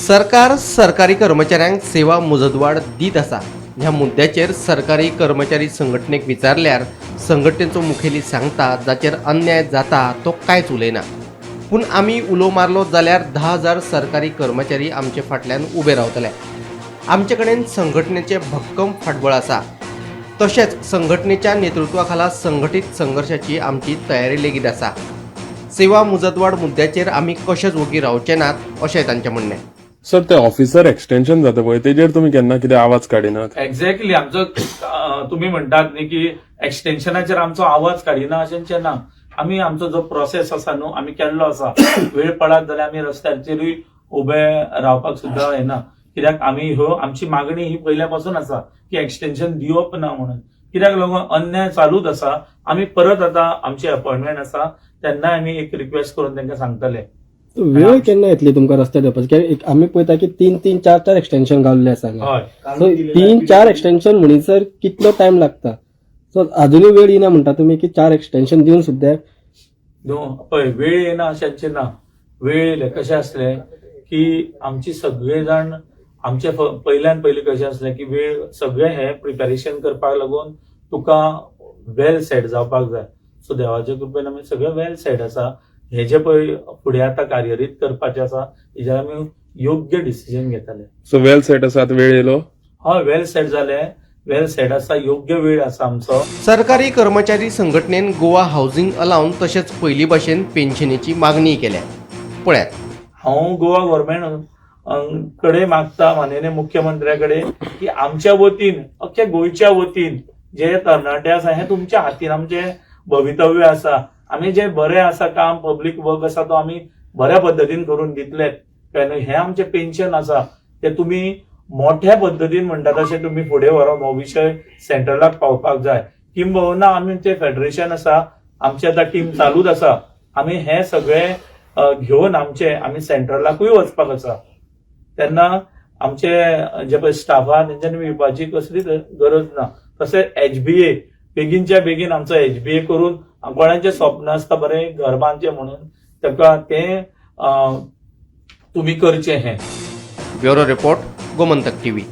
सरकार सरकारी कर्मचाऱ्यांक सेवा मुजतवाड दीत आसा. ह्या मुद्द्याचेर सरकारी कर्मचारी संघटनेक विचारल्यार संघटनेचो मुखेली सांगता, जाचेर अन्याय जाता तो कांयच उलयना, पूण आमी उलो मारलो जाल्यार 10,000 सरकारी कर्मचारी आमचे फाटल्यान उबे रावतले. आमचे कडेन संघटनेचें भक्कम फाटबळ आसा. तशेंच संघटनेच्या नेतृत्वाखाला संघटीत संघर्शाची आमची तयारी लेगीत आसा. सेवा मुजतवाड मुद्द्याचेर आमी कशेच वोगी रावचे नात, अशें तांचें म्हणणें. सर, ते ऑफिसर एक्सटेन्शन जाता पळय, तेजेर तुमी केन्ना कितें आवाज काडिनात? एक्झॅक्टली, आमचो तुमी म्हणटात न्ही की एक्सटेन्शनाचेर आमचो आवाज काडिना, अशेंचें ना. आमी आमचो जो प्रोसेस आसा न्हू, आमी केल्लो आसा. वेळ पडत जाल्यार आमी रस्त्याचेरूय उबे रावपाक सुद्दां येना, कित्याक आमी ह्यो आमची मागणी ही पयल्या पासून आसा की एक्सटेन्शन दिवप ना म्हणून, कित्याक लागून अन्याय चालूच आसा. आमी परत आतां आमची अपॉयंटमेंट आसा, तेन्ना आमी एक रिक्वेस्ट करून तांकां सांगतले. वेळ केन्ना येतली तुमकां रस्त्यार देंवपाची? कित्याक एक आमी पळयता की तीन तीन चार चार एक्सटेन्शन गावल्ले आसा हांगा. सो तीन चार एक्सटेन्शन म्हणीसर कितलो टायम लागता? सो अजुनूय वेळ येना म्हणटा तुमी की चार एक्सटेन्शन दिवन सुद्दां? न्हू, पळय, वेळ येना अशेंचें ना. वेळ येयले. कशें आसलें की आमची सगळे जाण आमचे पयल्यान पयलीं कशें आसलें की वेळ सगळें हें प्रिपेरेशन करपाक लागून तुका वेल सेट जावपाक जाय. सो देवाच्या कृपेन आमी सगळे वेल सेट आसा. हे जे पळय फुडें आतां कार्यरीत करपाचें आसा, हेजेर आमी योग्य डिसिजन घेतले. सो वेल सेट आसा आतां, वेळ येयलो? हय, वेल सेट जाले, वेल सेट आसा, योग्य वेळ आसा आमचो. सरकारी कर्मचारी संघटनेन गोवा हावसिंग अलावन्स तशेंच पयलीं भाशेन पेन्शनेची मागणी केल्या. पळयात. हांव गोवा गव्हर्मेंट कडे मागता, माननीय मुख्यमंत्र्या कडेन, की आमच्या वतीन, अख्ख्या गोंयच्या वतीन, जे तरणाटे आसा, हे तुमच्या हातीन आमचे भवितव्य आसा. आमी जे बरें आसा काम, पब्लीक वर्क आसा, तो आमी बऱ्या पद्दतीन करून दितले. कळ्ळें न्हू? हें आमचें पेन्शन आसा, तें तुमी मोठ्या पद्दतीन म्हणटा तशें तुमी फुडें व्हरोन हो विशय सेंट्रलाक पावपाक जाय. किंबहुना आमचें फेडरेशन आसा, आमची आतां टीम चालूच आसा. आमी हें सगळें घेवन आमचे आमी सेंट्रलाकूय वचपाक आसा. तेन्ना आमचे जे पळय स्टाफ आहा, तेंच्यांनी भिवपाची कसलीच गरज ना. तशें एचबीए बेगीनच्या बेगीन आमचो एचबीए करून कोणाचें स्वप्न आसता बरें घर बांदचें म्हणून, ताका तें तुमी करचें हें. Bureau report, Gomantak TV.